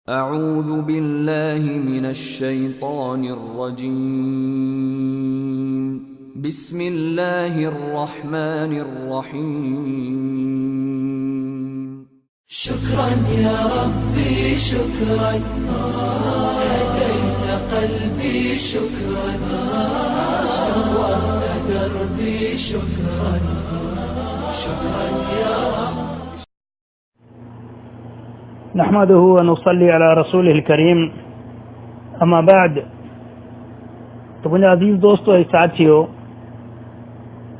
أعوذ بالله من الشيطان الرجيم. بسم الله الرحمن الرحيم. شكرا يا ربي شكرا، هديت قلبي شكرا، نورت دربي شكرا، شكرا يا رب. نحمده ونصلي على رسوله الڪريم اما بعد ته منهنجا عزيز دوستو ۽ ساٿيو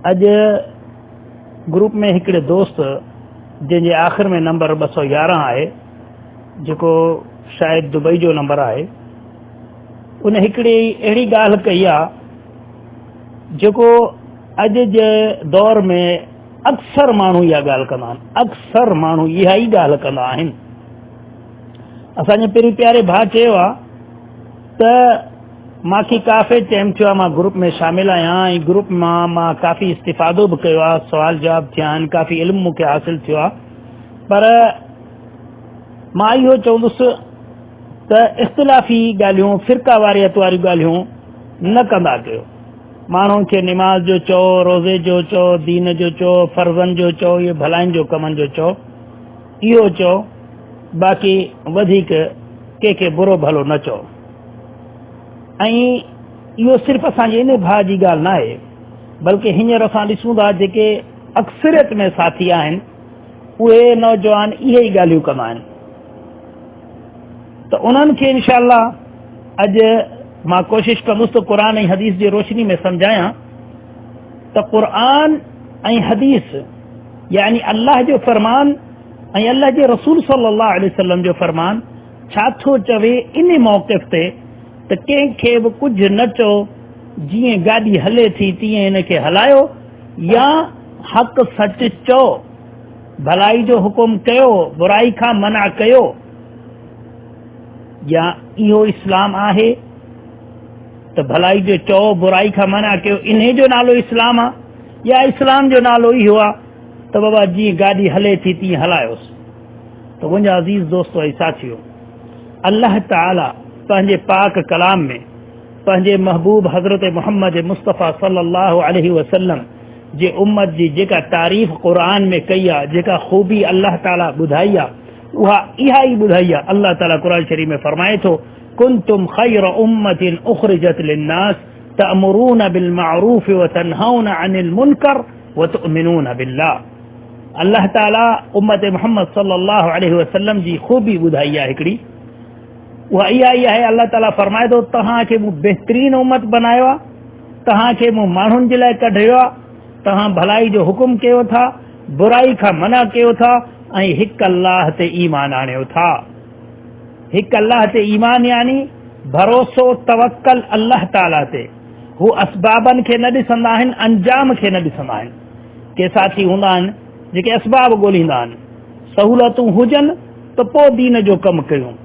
اڄ گروپ ۾ هڪڙي دوست جنهن جي آخر ۾ نمبر 211 آهي جيڪو شايد دبئي جو نمبر آهي ان هڪڙي اهڙي ڳالهه ڪئي آ جيڪو اڄ جي دور ۾ اڪثر ماڻهو اها ڳالهه ڪندا آهن، اڪثر ماڻهو اها ئي ڳالهه ڪندا آهن. اسان جي پرين پياري ڀاء چيو آهي ته ماکي ڪافي ٽائيم ٿيو آهي مان گروپ ۾ شامل آهيان ۽ گروپ مان مان ڪافي استفادو به ڪيو آهي، سوال جواب ٿيا آهن، ڪافي علم مون کي حاصل ٿيو آهي، پر مان اهو چوندس ته اختلافي ڳالهيون، فرقه واريت واريون ڳالهيون نه ڪندا ڪيو. ماڻهن کي نماز جو چئو، روزي جو چئو، دين جو چئو، فرضن جو چئو، اهي ڀلائين جو ڪمن جو چئو، اهو چئو، باقي وڌيڪ ڪنهن کي برو ڀلو نه چئو. ۽ اهو صرف اسان جي ان ڀاء جي ڳالهه ناهي، بلڪه هينئر اسان ڏسون ٿا جيڪي اڪثريت ۾ ساٿي آهن، اهي نوجوان اهي ئي ڳالهيون ڪندا آهن. ته انهن کي انشاء الله اڄ مان ڪوشش ڪندس ته قرآن ۽ حديث جي روشني ۾ سمجهايان ته قرآن ۽ حديث يعني الله جو فرمان ۽ الله جي رسول صلي الله عليه وسلم جو فرمان ڇا ٿو چوي ان موقف تي ته ڪنهن کي به ڪجهه نه چئو، جيئن گاڏي هلي ٿي تيئن ان کي هلايو يا حق سچ چئو، ڀلائي جو حڪم ڪيو، برائي کان منع ڪيو. يا اهو اسلام آهي ته ڀلائي جو چئو، برائي کان منع ڪيو، انهي جو نالو اسلام آ؟ يا اسلام جو نالو اهو آ ته بابا جيئن گاڏي هلي ٿي تيئن هلايوس؟ ته منهنجا عزيز دوستو ۽ ساٿيو، الله تعالي پنهنجي پاڪ ڪلام ۾ پنهنجي محبوب حضرت محمد مصطفيٰ صلي الله عليه وسلم جي امت جي جيڪا تعريف قرآن ۾ ڪئي آ، جيڪا خوبي الله تعالي ٻڌائي آ، اها اها ئي ٻڌائي آ. الله تعالي قرآن شريف ۾ فرمائي ٿو، ڪنتم خير امة اخرجت للناس تأمرون بالمعروف وتنهون عن المنڪر وتؤمنون بالله. الله تعالي امت محمد صلي الله عليه وسلم جي خوبي ٻڌائي آ هڪڙي، اها اها ئي آهي، الله تعالي فرمائي ٿو، توهان کي مون بهترين امت بنايو آ، توهان کي مون ماڻهن جي لاء ڪڍيو آ، توهان ڀلائي جو حڪم ڪيو ٿا، برائي کان منع ڪيو ٿا ۽ هڪ الله تي ايمان آڻيو ٿا. هڪ الله تي ايمان يعني ڀروسو، توڪل الله تعاليٰ تي. هو اسبابن کي نه ڏسندا آهن، انجام کي نه ڏسندا آهن. ڪي ساٿي هوندا آهن جيڪي اسباب ڳوليندا آهن، سهولتون هجن ته پوء دين جو ڪم ڪيون،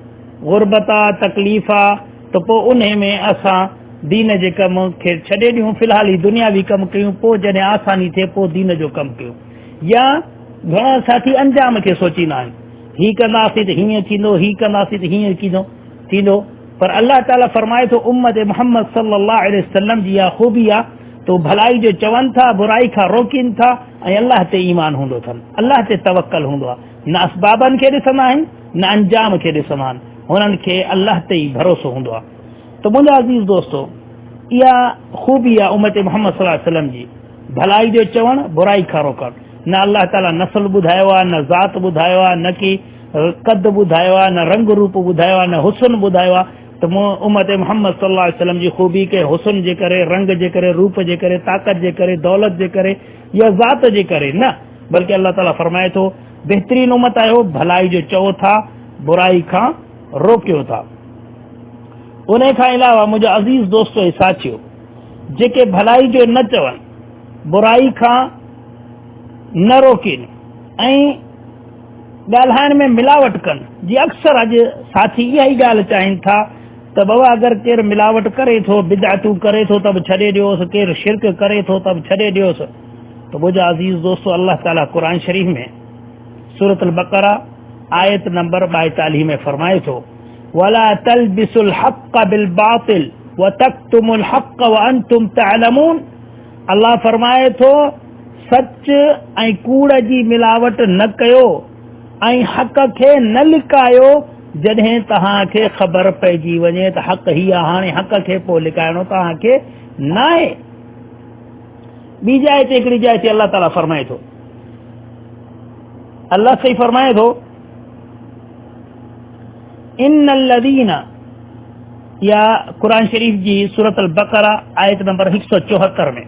غربت آ، تڪليف آ ته پوء انهي ۾ اسان دين جي ڪم کي ڇڏي ڏيون، في الحال هي دنياوي ڪم ڪيون، پوء جڏهن آساني ٿئي پوء دين جو ڪم ڪيون. يا گهڻا ساٿي انجام کي سوچيندا آهن، هي ڪنداسين ته هيئن ٿيندو، هي ڪنداسين ته هيئن ٿيندو، پر الله تعاليٰ فرمائي ٿو امت محمد صلي الله عليه وسلم جي اها خوبي آ ته هو ڀلائي جو چون ٿا، برائي کان روڪين ٿا ۽ الله تي ايمان هوندو اٿن، الله تي توڪل هوندو آ، نه اسبابن کي ڏسندا آهن نه انجام کي ڏسندا آهن، هنن کي الله تي ئي ڀروسو هوندو آ. ته منهنجا عزيز دوستو اها خوبي آ امت محمد صلي الله عليه وسلم جي، ڀلائي جو چوڻ، برائي کان روڪڻ. نه الله تعاليٰ نسل ٻڌايو آ، نه ذات ٻڌايو آ، نه ڪي قد ٻڌايو آ، نه رنگ روپ ٻڌايو آ، نه حسن ٻڌايو آ ته امت محمد صلي الله عليه وسلم جي خوبي ڪنهن حسن جي ڪري، رنگ جي ڪري، روپ جي ڪري، طاقت جي ڪري، دولت جي ڪري يا ذات جي ڪري نه، بلڪه الله تعاليٰ فرمائي ٿو بهترين امت آهيو، ڀلائي جو چئو ٿا، برائي کان روڪيو ٿا. انهي کان علاوه منهنجا عزيز دوستو ۽ ساٿيو، جيڪي ڀلائي جو نه چون، برائي کان نه روڪين ۽ ڳالهائڻ ۾ ملاوٽ ڪن، جي اڪثر اڄ ساٿي اها ئي ڳالهه چاهين ٿا ته بابا اگر ڪير ملاوٽ ڪري ٿو، بدعتون ڪري ٿو ته به ڇڏي ڏيوس، ڪير شرڪ ڪري ٿو ته به ڇڏي ڏيوس. ته منهنجا عزيز دوستو الله تعاليٰ قرآن شريف ۾ سورة البقره آيت نمبر 42 ۾ فرمائي ٿو. ولا تلبسوا الحق بالباطل وتڪتموا الحق وانتم تعلمون الله فرمائي ٿو سچ ۽ ڪوڙ جي ملاوٽ نه ڪيو ۽ حق کي نه لڪايو جڏهن توهان کي خبر پئجي وڃي ته حق هي آهي هاڻي حق کي پوء لڪائڻو توهان کي ناهي. ٻي جاء تي هڪڙي جاء تي الله تعالي فرمائي ٿو الله سائين فرمائي ٿو ان الذين يا قرآن شريف جي سورة البقره آيت نمبر 174 ۾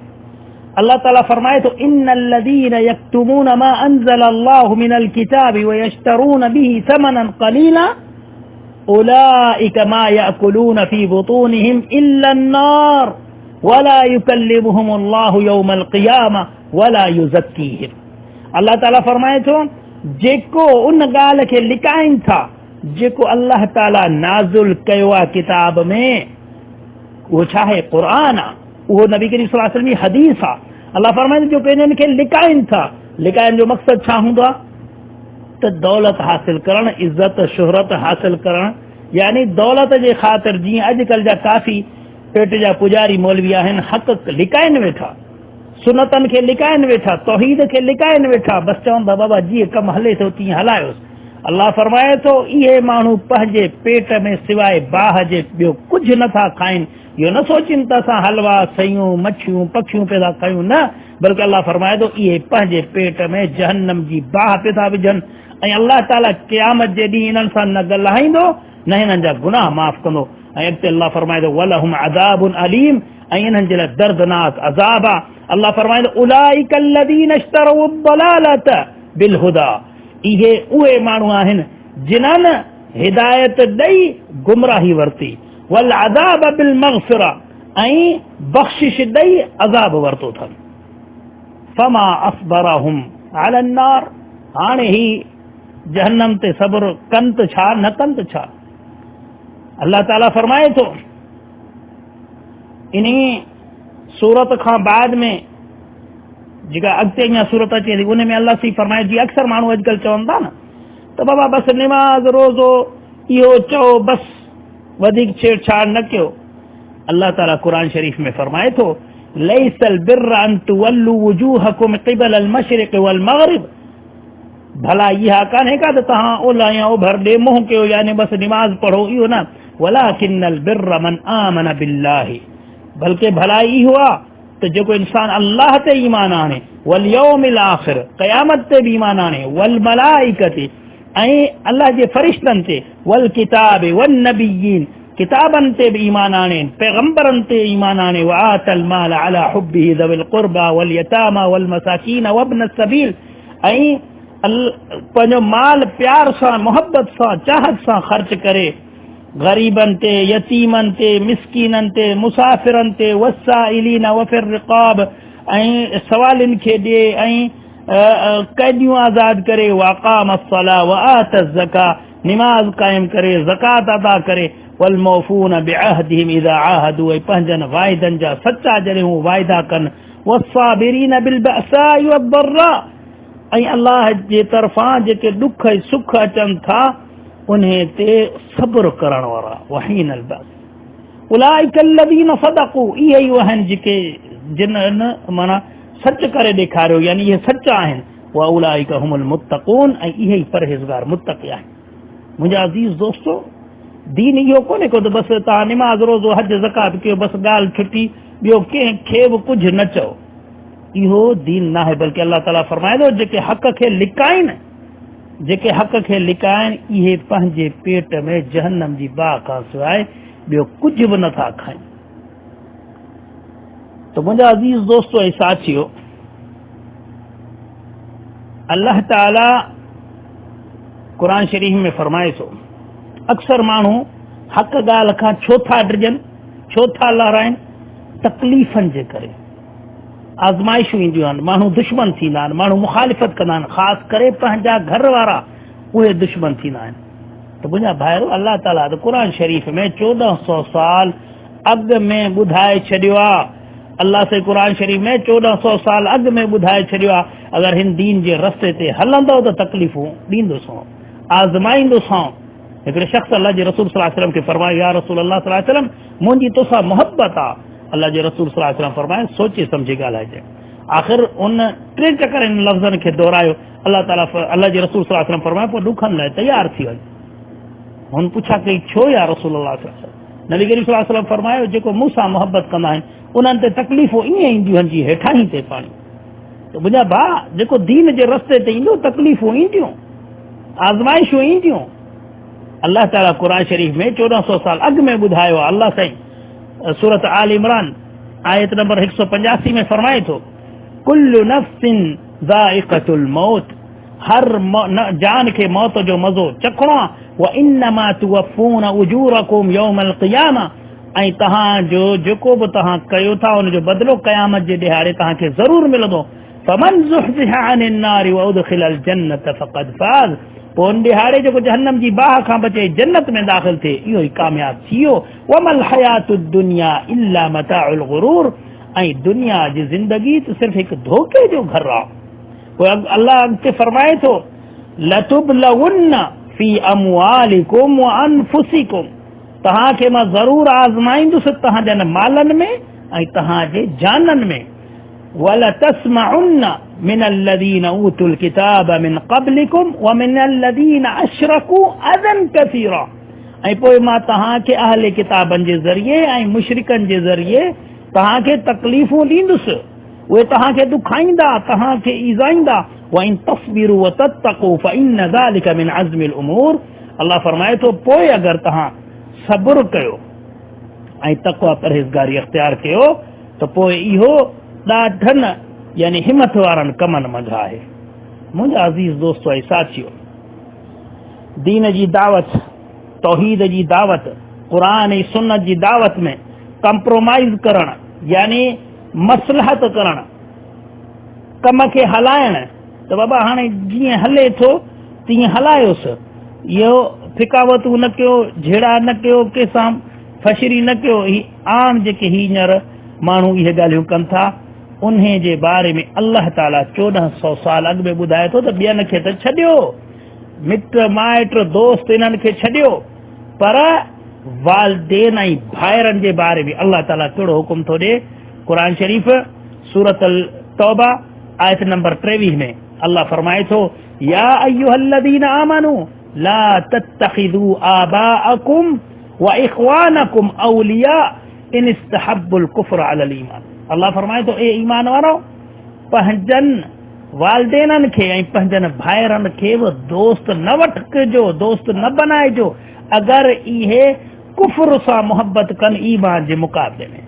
الله تعالي فرمائي ٿو ان الذين يكتمون ما انزل الله من الكتاب ويشترون به ثمنا قليلا اولئك ما ياكلون في بطونهم الا النار ولا يڪلمهم الله يوم القيامه ولا يزڪيهم الله تعالي فرمائي ٿو جيڪو ان ڳالهه کي لڪائن ٿا جيڪو الله تعالي نازل ڪيو آهي ڪتاب ۾ اهو ڇا آهي قرآن آهي اهو نبي ڪريم صلي الله عليه وسلم جي حديث آهي الله فرمائي ٿو جيڪو انهن کي لڪائن ٿا لڪائن جو مقصد ڇا هوندو آهي ته دولت حاصل ڪرڻ عزت شهرت حاصل ڪرڻ يعني دولت جي خاطر جيئن اڄڪلهه جا ڪافي پيٽ جا پوڄاري مولوي آهن، حق لڪائين ويٺا، سنتن کي لڪائين ويٺا، توحيد کي لڪائين ويٺا، بس چون ٿا بابا جيئن ڪم هلي ٿو تيئن هلايوس. الله فرمائي ٿو اهي ماڻهو پنهنجي پيٽ ۾ سواء باهه جي ٻيو ڪجهه نه ٿا کائين، اهو نه سوچين ته اسان حلوا، سيون، مڇيون، پکيون پئي ٿا کايون نه، بلڪه الله فرمائي ٿو اهي پنهنجي پيٽ ۾ جهنم جي باهه پئي ٿا وجهن ۽ الله تعاليٰ قيامت جي ڏينهن انهن سان نه ڳالهائيندو نه هنن جا گناهه معاف ڪندو. ۽ اڳتي الله فرمائي ٿو ولهم عذاب اليم ۽ انهن جي لاء دردناڪ عذاب آ. الله فرمائي ٿو اولئک الذين اشتروا الضلاله بالهدى اهي اهي ماڻهو آهن جنن هدايت ڏئي گمراهي ورتي والعذاب بالمغفره ۽ بخشش ڏئي عذاب ورتو اٿن. فما اصبرهم علي النار هاڻي هي جهنم تي صبر ڪن ته ڇا نه ڪن ته ڇا. الله تعالي فرمائي ٿو انهي سورت کان بعد ۾ جيڪا اڳتي اڃا سورت اچي ٿي ان ۾ الله سي فرمائي جي اڪثر ماڻهو اڄڪلهه چون ٿا نه ته بابا بس نماز روزو اهو چئو بس وڌيڪ ڇيڙ ڇاڙ نه ڪيو. الله تعالي قرآن شريف ۾ فرمائي ٿو ليس البر ان تولوا وجوهكم قبل المشرق والمغرب ڀلا اها ڪانهي ڪا ته توهان اولهه يا اوڀر ڏي منهن ڪيو يعني بس نماز پڙهو اهو نه ولڪن البر من آمن بالله بلڪه ڀلائي اهو آ ته جيڪو انسان الله تي ايمان آڻي واليوم الاخر قيامت تي به ايمان آڻي والملائڪه ۽ الله جي فرشتن تي والڪتاب والنبيين ڪتابن تي به ايمان آڻي پيغمبرن تي ايمان آڻي وآت المال على حبه ذوي القربى واليتامى والمساكين وابن السبيل ۽ پنهنجو مال پيار سان، محبت سان، چاهت سان خرچ ڪري، غريبن تي، يتيمن تي، مسڪينن تي، مسافرن تي، والسائلين وفي الرقاب ۽ سوالين کي ڏي ۽ قيديون آزاد ڪري، واقام الصلاة وآت الزڪاة نماز قائم ڪري، زڪوات ادا ڪري، والموفون بعهدهم اذا عاهدوا ۽ پنهنجن واعدن جا سچا جڏهن هو واعدا ڪن، والصابرين بالبأساء والضراء ۽ الله جي طرفان جيڪي ڏک ۽ سک اچن ٿا انهي تي صبر ڪرڻ وارا وحين البأس اولئک الذين صدقوا اهي ئي آهن جيڪي جن معنيٰ سچ ڪري ڏيکاريو يعني اهي سچا آهن واولئک هم المتقون ۽ اهي ئي پرهيزگار متقي آهن. منهنجا عزيز دوستو! دين اهو ڪونهي ڪو ته بس توهان نماز روزو حج زڪوات ڪيو بس ڳالهه ڇٽي ٻيو ڪنهن کي به ڪجهه نه چئو. اهو دين ناهي بلڪه الله تعالي فرمائي ٿو جيڪي حق کي لڪائين جيڪي حق کي لڪائين اهي پنهنجي پيٽ ۾ جهنم جي باهه کان سواء ٻيو ڪجهه به نٿا کائين. ته منهنجا عزيز دوستو ۽ ساٿيو! الله تعالي قرآن شريف ۾ فرمائي ٿو اڪثر ماڻهو حق ڳالهه کان ڇو ٿا ڊڄن ڇو ٿا لهرائن تڪليفن جي ڪري آزمائشون اينديون آهن ماڻهو دشمن ٿيندا آهن ماڻهو مخالفت ڪندا آهن خاص ڪري پنهنجا گهر وارا اهي دشمن ٿيندا آهن ته منهنجا ڀائرو الله تعاليٰ ته قرآن شريف ۾ 1400 سال اڳ ۾ ٻڌائي ڇڏيو آهي الله سائين قرآن شريف ۾ 1400 سال اڳ ۾ ٻڌائي ڇڏيو آهي اگر هن دين جي رستي تي هلندؤ ته تڪليفون ڏيندوسانو، آزمائيندوسانو. هڪڙي شخص الله جي رسول صلي الله عليه وسلم کي فرمايو، يا رسول الله صلي الله عليه وسلم، منهنجي توسان محبت آ. الله جي رسول صلي الله عليه وسلم فرمايو، سوچي سمجهي ڳالهائجانء. آخر ان ٽي چڪر انهن لفظن کي دهرايو. الله تعاليٰ الله جي رسول صلي الله عليه وسلم فرمايو، پوء ڏکن لاء تيار ٿي وڃ. هن پڇا ڪئي، ڇو يا رسول الله صلي الله عليه وسلم؟ نبي ڪريم صلي الله عليه وسلم فرمايو، جيڪو مون سان محبت ڪندا آهن، انهن تي تڪليفون ائين اينديون آهن جيئن هيٺاهين تي پاڻي. ته منهنجا ڀاء، جيڪو دين جي رستي تي ايندو، تڪليفون اينديون، آزمائشون اينديون. الله تعاليٰ قرآن شريف ۾ 1400 سال اڳ ۾ ٻڌايو آهي. الله سائين سورة آل عمران آيت نمبر 185 ۾ فرمائي ٿو، ڪل نفس ذائقة الموت، هر جان کي موت جو مزو چکڻو آهي، وانما توفون اجورکم يوم القيامة، ۽ توهان جو جيڪو به توهان ڪيو ٿا ان جو بدلو قيامت جي ڏهاڙي توهان کي ضرور ملندو. فمن زحزح عن النار وادخل الجنة فقد فاز، پوء ان ڏهاڙي جيڪو جهنم جي باهه کان بچي جنت ۾ داخل ٿئي اهو ئي ڪامياب ٿي ويو. وما الحياة الدنيا الا متاع الغرور، ۽ دنيا جي زندگي ته صرف هڪ ڌوڪي جو گهر آهي. پوء الله اڳتي فرمائي ٿو، لتبلون في اموالڪم وانفسڪم، توهان کي مان ضرور آزمائيندس توهان جن مالن ۾ ۽ توهان جي جانن ۾. ولتسمعن من الذين اوتوا الكتاب من قبلكم ومن الذين اشركوا اذى كثيرا، ۽ پوء مان توهان کي اهل ڪتابن جي ذريعي ۽ مشرڪن جي ذريعي توهان کي تڪليفون ڏيندس، اهي توهان کي ڏکائيندا، توهان کي ايذائيندا. وان تصبروا وتتقوا فان ذلك من عزم الامور، الله فرمائي ٿو پوء اگر توهان صبر ڪيو ۽ تقويٰ پرهيزگاري اختيار ڪيو ته پوء اهو ڏاڍن يعني همٿ وارن ڪمن منجهه آهي. منهنجا عزيز دوستو ۽ ساٿيو، دين جي دعوت، توحيد جي دعوت، قرآن ۽ سنت جي دعوت ۾ ڪمپرومائيز ڪرڻ يعني مصلحت ڪرڻ، ڪم کي هلائڻ ته بابا هاڻي جيئن هلي ٿو تيئن هلايوس، اهو ٿڪاوتون نه ڪيو، جهيڙا نه ڪيو، ڪنهن سان فشري نه ڪيو. هي عام جيڪي هينئر ماڻهو اهي ڳالهيون ڪن ٿا، انهي جي باري ۾ الله تعاليٰ 1400 سال اڳ ۾ ٻڌائي ٿو ته ٻين کي ته ڇڏيو، مٽ مائٽ دوست انهن کي ڇڏيو، پر والدين ۽ ڀائرن جي باري ۾ الله تعاليٰ ڪهڙو حڪم ٿو ڏئي؟ قرآن شريف سورة التوبه آيت نمبر 23 ۾ الله فرمائي ٿو، يا ايها الذين آمنوا لا تتخذوا آباءكم واخوانكم اولياء ان استحبوا الكفر على الايمان. الله فرمائي ٿو، اي ايمان وارو، پنهنجن والدينن کي ۽ پنهنجن ڀائرن کي به دوست نه وٺجو، دوست نه بنائجو، اگر اهي ڪفر سان محبت ڪن ايمان جي مقابلي ۾،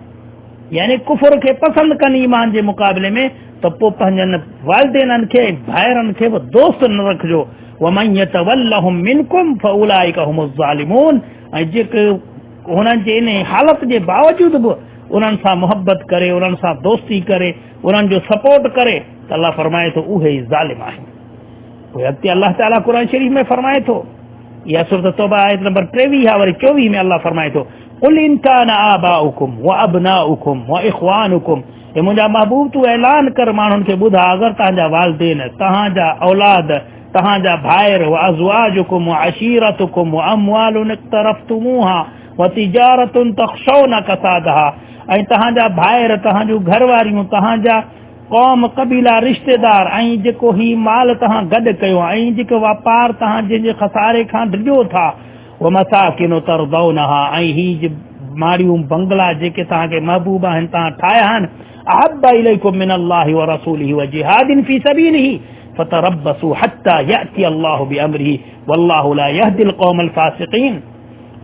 يعني ڪفر کي پسند ڪن ايمان جي مقابلي ۾، ته پوء پنهنجن والدينن کي ۽ ڀائرن کي به دوست نه رکجو. ومن يتولهم منڪم فاولئک هم الظالمون، ۽ جيڪي هنن جي انهي حالت جي باوجود به انهن سان محبت ڪري، انهن سان دوستي ڪري، انهن جو سپورٽ ڪري، ته الله فرمائي ٿو اهي ئي ظالم آهن. پوء اڳتي الله تعاليٰ قرآن شريف ۾ فرمائي ٿو، اها سورة توبه آيت نمبر 23 آهي، وري 24 ۾ الله فرمائي ٿو، قل ان ڪان آباؤڪم وابناؤڪم واخوانڪم، اي منهنجا محبوب تون اعلان ڪر ماڻهن کي ٻڌاء اگر توهان جا والدين، توهان جا اولاد، توهان جا ڀائر، وازواجڪم وعشيرتڪم واموال اقترفتموها وتجارة تخشون ڪسادها، ۽ توهان جا ڀائر، توهان جون گهر واريون، توهان جا قوم، قبيلا، رشتيدار، ۽ جيڪو هي مال توهان گڏ ڪيو ۽ جيڪو واپار توهان جنهن جي خساري کان ڊڄو ٿا، ومساڪن ترضونها، ۽ هي ماڙيون بنگلا جيڪي توهان کي محبوب آهن توهان ٺاهيا آهن، احب اليڪم من الله ورسوله وجهاد في سبيله فتربصوا حتى ياتي الله بامره والله لا يهدي القوم الفاسقين.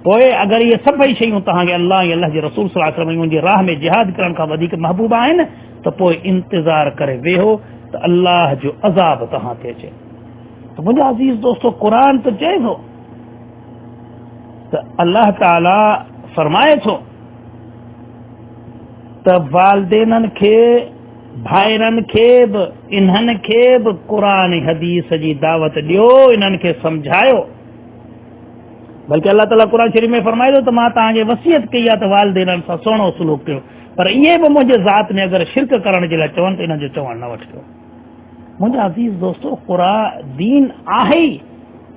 پوء اگر اهي سڀئي شيون توهان کي الله ۽ الله جي رسول صلي الله عليه وسلم ۽ ان جي راهه ۾ جهاد ڪرڻ کان وڌيڪ محبوب آهن ته پوء انتظار ڪري ويهو ته الله جو عذاب توهان تي اچي. ته منهنجا عزيز دوستو، قرآن ته چئي ٿو ته الله تعالي فرمائي ٿو ته والدينن کي، ڀائرن کي به، انهن کي به قرآن ۽ حديث جي دعوت ڏيو، انهن کي سمجهايو. بلڪه الله تعالي قرآن شريف ۾ فرمائي ٿو ته مان توهان کي وصيت ڪئي آهي ته والدينن سان سهڻو سلوڪ ڪيو، پر اهي به منهنجي ذات ۾ اگر شرڪ ڪرڻ جي لاء چون ته انهن جو چوڻ نه وٺجو. منهنجا عزيز دوستو، قرآن دين آهي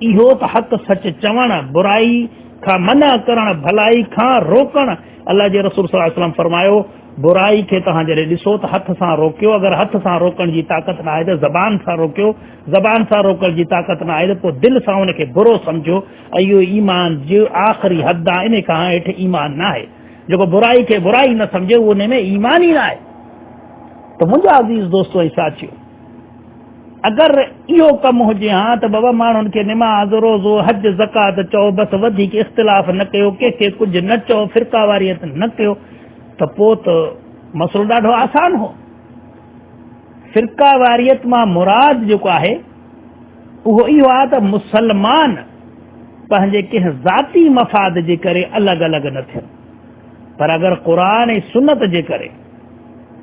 ئي اهو ته حق سچ چوڻ، برائي کان منع ڪرڻ، ڀلائي کان روڪڻ. الله جي رسول صلي الله عليه وسلم فرمايو، برائي کي توهان جڏهن ڏسو ته هٿ سان روڪيو، اگر هٿ سان روڪڻ جي طاقت نه آهي ته زبان سان روڪيو، زبان سان روڪڻ جي طاقت نه آهي ته پوء دل سان ان کي برو سمجهو ۽ اهو ايمان جي آخري حد آهي، انهي کان هيٺ ايمان نه آهي. جيڪو برائي کي برائي نه سمجهي اهو انهي ۾ ايمان ئي نه آهي. ته منهنجا عزيز دوستو ۽ ساٿيو! اگر اهو ڪم هجي ها ته بابا ماڻهن کي نماز، روزو، حج، زڪوات چئو بس وڌيڪ اختلاف نه ڪيو، ڪنهن کي ڪجهه نه چئو، فرقه واريت نه ڪيو ته پوء ته مسئلو ڏاڍو آسان هو. فرقه واريت مان مراد جيڪو آهي اهو اهو آهي ته مسلمان پنهنجي ڪنهن ذاتي مفاد جي ڪري الڳ الڳ نه ٿين پر اگر قرآن ۽ سنت جي ڪري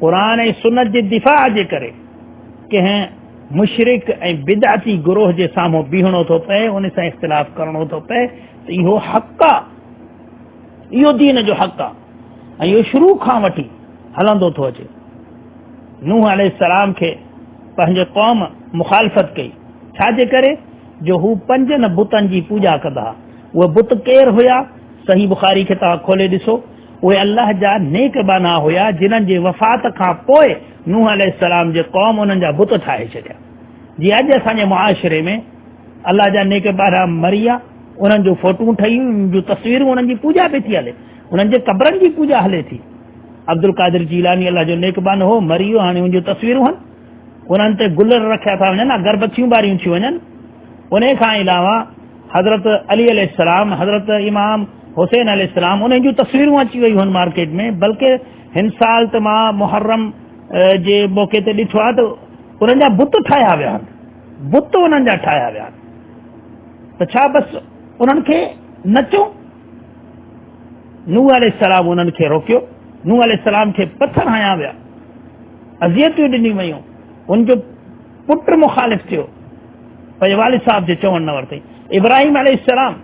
قرآن ۽ سنت جي دفاع جي ڪري ڪنهن مشرڪ ۽ بدعتي گروهه جي سامهون بيهڻو ٿو پئي، ان سان اختلاف ڪرڻو ٿو پئي ته اهو حق آ، اهو دين جو حق آ ۽ اهو شروع کان وٺي هلندو ٿو اچي. نوح عليه السلام کي پنهنجي قوم مخالفت ڪئي، ڇا جي ڪري؟ جو هو پنجن بتن جي پوڄا ڪندا ها. اهي بت ڪير هيا؟ صحيح بخاري کي توهان کولي ڏسو. اهي الله جا نيڪ ٻانها هيا جنھن جي وفات کان پوء نوح عليه السلام جي قوم انهن جا بت ٺاهي ڇڏيا. جيئن اڄ اسان جي معاشري ۾ الله جا نيڪ ٻانها مري ويا انهن جون فوٽون ٺهي انهن جون تصويرون انهن جي پوڄا پئي ٿي هلي انهن جي قبرن جي پوڄا هلي ٿي. عبدالقادر جيلاني الله جو نيڪ ٻانهو هو مري ويو هاڻي ان جون تصويرون هن انهن تي گل رکيا ٿا وڃن اگربتيون ٻاريون ٿيون وڃن. انهي کان علاوه حضرت علي عليه السلام، حضرت امام حسين عليه السلام انهن جون تصويرون اچي ويون هن مارڪيٽ ۾ بلڪه هن سال ته مان محرم جي موقعي تي ڏٺو آهي ته انهن جا بت ٺاهيا ويا آهن، بت انهن جا ٺاهيا ويا آهن ته ڇا بس انهن کي نه چئون؟ نوح عليه السلام انهن کي روڪيو، نوح عليه السلام کي پٿر هنيا ويا، اذيتون ڏنيون ويون، ان جو پٽ مخالف ٿيو، پنهنجي والد صاحب جو چوڻ نه ورتائين. ابراهيم عليه السلام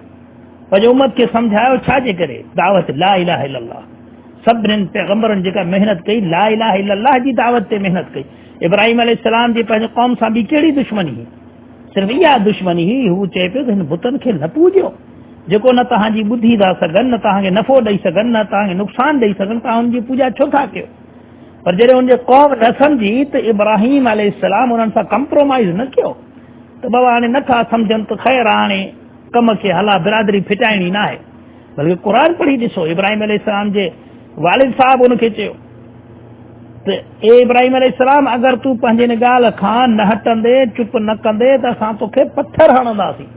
پنهنجي امت کي سمجهايو ڇا جي ڪري؟ دعوت لا اله الا الله. سڀني پيغمبرن جيڪا محنت ڪئي لا اله الا الله جي دعوت تي محنت ڪئي. ابراهيم عليه السلام جي پنهنجي قوم سان ٻي ڪهڙي دشمني هئي؟ صرف اها دشمني هئي هو چئي پيو ته هن بتن کي نه پوڄيو جيڪو نه توهان جي ٻڌي ٿا سگهن نه توهان کي نفعو ڏئي سگهن نه توهان کي نقصان ڏئي سگهن توهان ان جي پوڄا ڇو ٿا ڪيو؟ پر جڏهن ان جي قوم نه سمجهي ته ابراهيم عليه السلام انهن سان ڪمپرومائيز نه ڪيو ته بابا هاڻي نه ٿا سمجهن ته خير هاڻي ڪم کي هلا برادري ڦٽائڻي ناهي بلڪه قرآن پڙهي ڏسو ابراهيم عليه السلام جي والد صاحب ان کي چيو ته اي ابراهيم عليه السلام اگر تون پنهنجي ان ڳالهه کان نه هٽندي چپ نه ڪندي ته اسان توکي پٿر هڻنداسين.